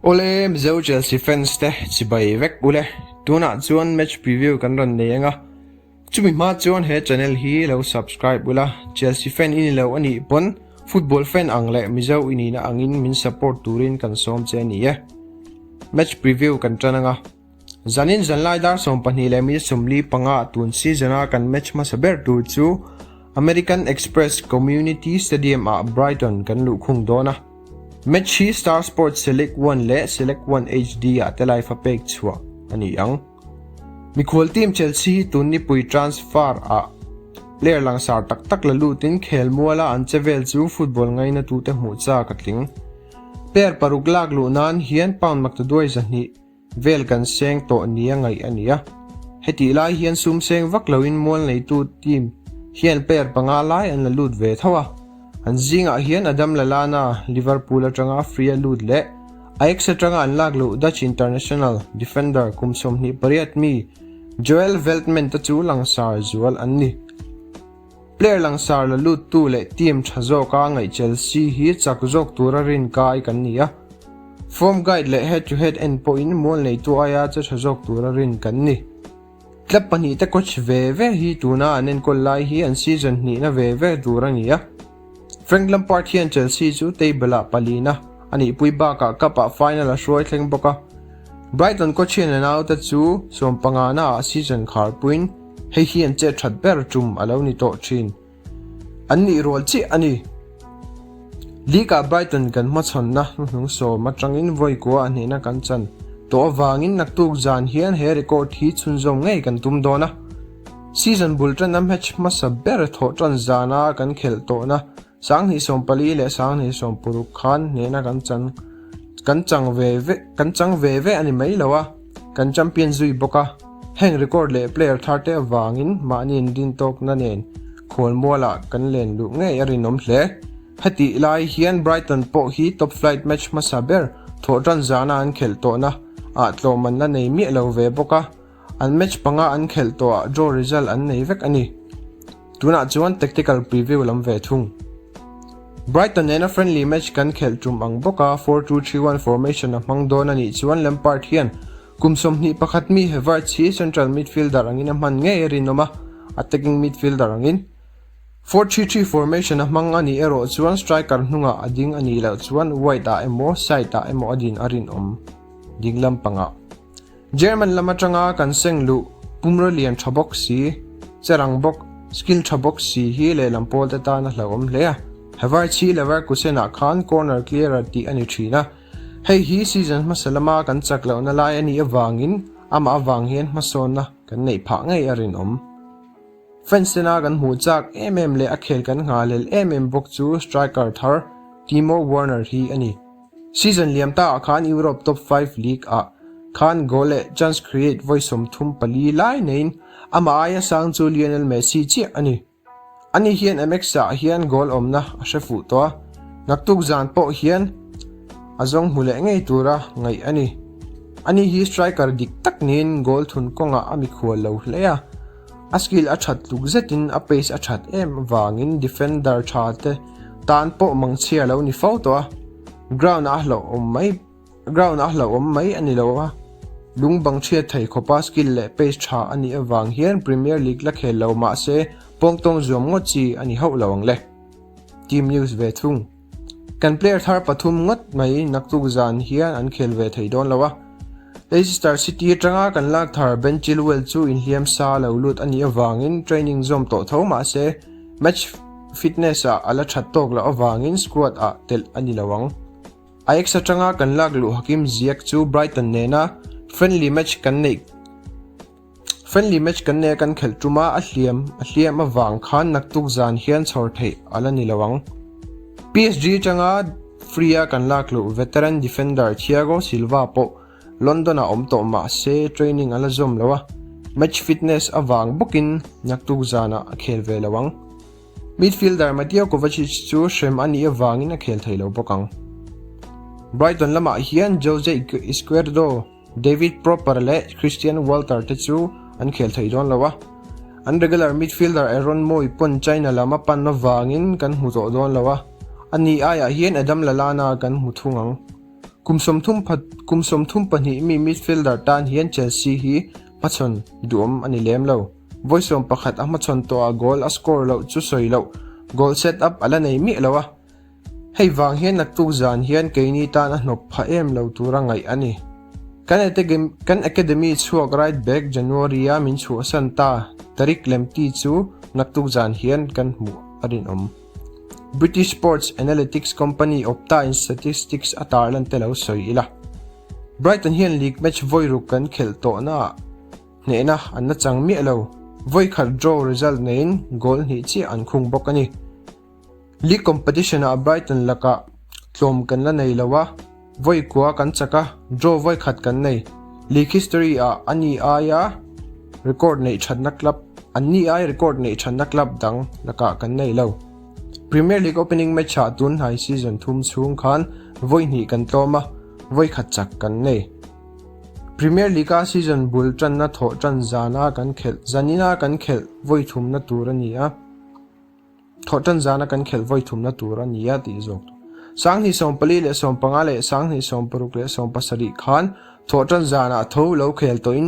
Awle Mizo Chelsea fans te chibai vek ule, tunah chuan match preview kan rawn nei anga, chumi hma chuan he channel hi lo subscribe ula, Chelsea fan i ni lo anih pawn football fan ang leh Mizo i nihna angin min support turin kan sawm che a ni e. Match preview kan tan anga. Zanin zanlai dar 12 leh minute 45 tun season a kan match hmasa ber tur chu American Express Community Stadium ah Brighton kan luhkhung dawn a. Match hi Star Sports Select One leh Select One HD ah te live a pek chhuah a ni ang. Mikhual team Chelsea hi tun nipui transfer ah player langsar tak tak la lutin khelmuala an che vel chu football ngainatute hmuh chak a tling. Player paruk lak luh nan hian pound maktaduai 200 vel kan seng tawh nia ngaih a ni a. Hetih lai hian sum seng vak loin mual neitu team hian player panga lai an la lut ve tho a. An zingah hian Adam Lallana, Liverpool atanga free a lut leh Ajax atanga an lak luh Dutch international defender kum 28 mi Joel Veltman te chu langsar zual an ni. Player langsar la luttu leh team tha zawka ngaih Chelsea hi chak zawk tura rin kai kan ni a. Form guide leh head to head en pawhin mual neitu aia che tha zawk tura rin kan ni. Club pahnihte coach ve ve hi tuna an enkawl lai hi an season hnihna ve ve tur a ni a. Frank Lampard hian Chelsea chu table-ah palina a nihpui bakah cup-ah final a hruai thleng bawk a. Brighton coach hian a naute chu sawmpangana-ah season kharpuiin Hei hi an chet that ber tum a lo ni tawh thin. An nih rual chiah a ni. League-ah Brighton kan hmachhawnna hnuhnung sawm atangin vawi kua a hnehna kan chan tawh avangin naktuk zan hian he record hi chhunzawm ngei kan tum dawn a. Season bul tana match hmasa ber thawh tan zana kan khelh tawhna 2014 leh 2016 khan hnehna kan chan kan chang ve ve kan chang ve ve a ni mai lo a, kan champion zui bawk a. Heng record leh player thar te avangin mahni in tawkna nen khualmualah kan len luh ngei a rinawm hle. Hetih lai hian Brighton pawh hi top flight match hmasa ber thawh tan zana an khelh tawhna ah tlawm an la nei miah lo ve bawk a, an match panga an khelh tawhah draw result an nei vek a ni. Tunah chuan tactical preview lam ve thung. Brighton nena friendly match kan khelh tum ang bawk a, 4-2-3-1 formation a hmang dawn a nih chuan Lampard hian Kum 21 mi Havertz hi central midfielder angin a hman ngei a rinawm a, attacking midfielder angin. 4-3-3 formation a hmang a nih erawh chuan striker hnungah a ding a nih loh chuan wide ah emaw side ah emaw a din a rinawm ding lampangah. German lam atanga kan seng luh pumraw lian tha bawk si, cherang bawk, skill tha bawk si hi lehlam pawl te tan a hlauhawm hle a. Havertz hi Leverkusen ah khan corner clearer tih a ni thin a. Hei hi season hmasa lama kan chak lohna lai a nih avangin amah avang hian hmasawnna kan neih phah ngei a rinawm. Fans tena kan hmuh chak em em leh a khel kan nghalel em em bawk chu striker thar Timo Werner hi a ni. Season liam ta ah khan Europe top 5 league ah khan goal leh chance create vawi 34 lai neiin amah aia sang chu Lionel Messi chiah a ni. Ani hian MX ah hian goal awmna a hre fuh tawh a, naktuk zan pawh hian a zawng hmu leh ngei tura ngaih a ni. Ani hi striker dik tak niin goal thun kawngah a mikhual lo hle a, a skill a that tluk zetin a pace a that em avangin defender tha te tan pawh mangchhia lo ni fo tawh a, ground ah a hlauhawm mai. Ground a hlauhawm mai a ni lo a, lung bang chhiat thei khawpa skill leh pace tha a nih avang hian Premier League la khel lo mah se pawngtawng zuam ngawt chi a ni hauh lo ang le. Team news ve thung. Kan player thar pathum ngawt mai naktuk zan hian an khel ve thei dawn lo a. Leicester City atanga kan lak thar Ben Chilwell chu inhliam sa lo lut a nih avangin training zawm tawh tho mah se match fitness ah a la that tawk loh avangin squad ah telh a ni lo ang. Ajax atanga kan lak luh Hakim Ziyech chu Brighton nena friendly match kan neih friendly match kan neih a kan khelh tuma a hliam a hliam avang khan naktuk zan hian chhawr theih a la ni lo ang. PSG atanga free a kan lak luh veteran defender Thiago Silva pawh London ah awm tawh mah se training a la zawm lo a, match fitness avang bawkin naktuk zanah a khel ve lo ang. Midfielder Mateo Kovacic chu hrem a nih avangin a khel thei lo bawk ang. Brighton lamah hian Jose Izquierdo, David Proper leh Christian Walter te chu an khel thei dawn lo a. An regular midfielder Aaron Mooy pawn China lam a pan avangin kan hmu tawh dawn lo a, ani aiah hian Adam Lallana kan hmu thung ang. Kum 30 kum 32 mi midfielder tan hian Chelsea hi hmachhawn duhawm a ni lem lo. Vawi 11 a hmachhawn tawhah goal a score loh chu sawi loh, goal set up a la nei miah lo a. Hei vang hian naktuk zan hian keini tan a hnawk pha em lo tura ngaih a ni. Kan kan academy chhuak right back January-a min chhuahsan ta Tariq Lamptey chu naktuk zan hian kan hmuh a rinawm. British sports analytics company Opta-in statistics a tarlan te lo sawi ila. Brighton hian league match vawi ruk kan khelh tawhnaah Hnehna an la chang miah lo. Vawi khat draw result neiin goal hnih chiah an khung bawk a ni. League competition ah Brighton lakah tlawm kan la nei lo a, vawi kua kan chak a, draw vawi khat kan nei. League history ah a ni aia record neih thatna club an ni ai record neih thatna club dang lakah kan nei lo. Premier League opening match ah tun hnai season thum chhung khan vawi hnih kan tlawm a, vawi khat chak kan nei. Premier League-a season bul tanna thawh tan zana kan khelh zanina kan khelh vawi thumna tur a ni a, thawh tan zana kan khelh vawi thumna tur a ni a tih zawk tur. Sanghnih 14 leh 15 leh sanghnih 16 leh 17 khan thawh tan zanah tho lo khel tawhin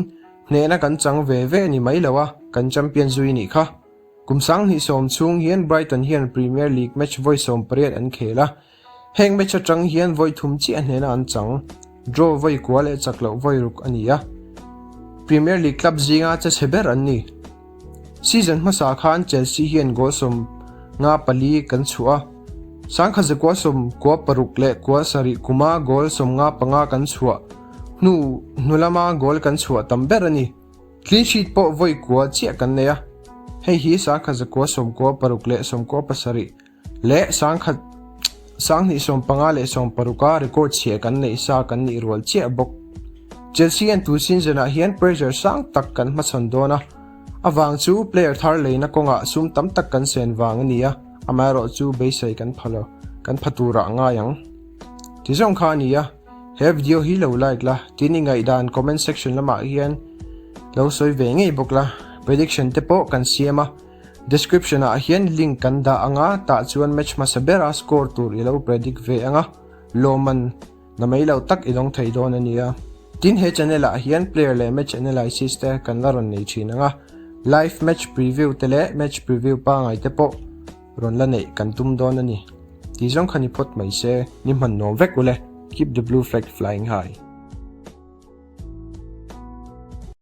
hnehna kan chang ve ve a ni mai lo a, kan champion zui nih kha. Kum sanghnih sawm chhung hian Brighton hian Premier League match vawi 18 an khel a, Heng match atang hian vawi thum chiah hnena an chang. Draw vawi kua leh chak loh vawi ruk a ni a. Premier League club zinga che chhe ber an ni. Season hmasa khan Chelsea hian goal 54 kan chhuah a. Sangkhat zakua 96 leh kua sarih kuma goal 55 kan chhuah hnu hnu lama goal kan chhuah tam ber a ni. Clean sheet pawh vawi kua chiah kan nei a. Hei hi sangkhat zakua 96 leh 97 Leh sangkhat 2015 leh 16 a record chhia kan neih sa kan nih rual chiah bawk. Chelsea an tu season ah hian pressure sang tak kan hmachhawn dawn a, avang chu player thar leina kawngah sum tam tak kan sen vang a ni a, amaherawhchu beisei kan pha lo, kan pha turah ngai ang. Ti zawng kha a ni a, he video hi lo like la, tin i ngaihdan comment section lamah hian lo sawi ve ngei bawk la, prediction te pawh kan siam a. Description ah hian link kan dah anga tah chuan match hmasa bera score tur i lo predict ve anga lawmman na mai lo tak i dawng thei dawn a nia. Tin he channel ah hian player leh match analysis te kan la rawn nei thin anga live match preview te leh match preview pangai te pawh rawn la neih kan tum dawn a ni. Ti zawng kha ni phawt mai se, ni hman nuam vek ule. Keep the blue flag flying high.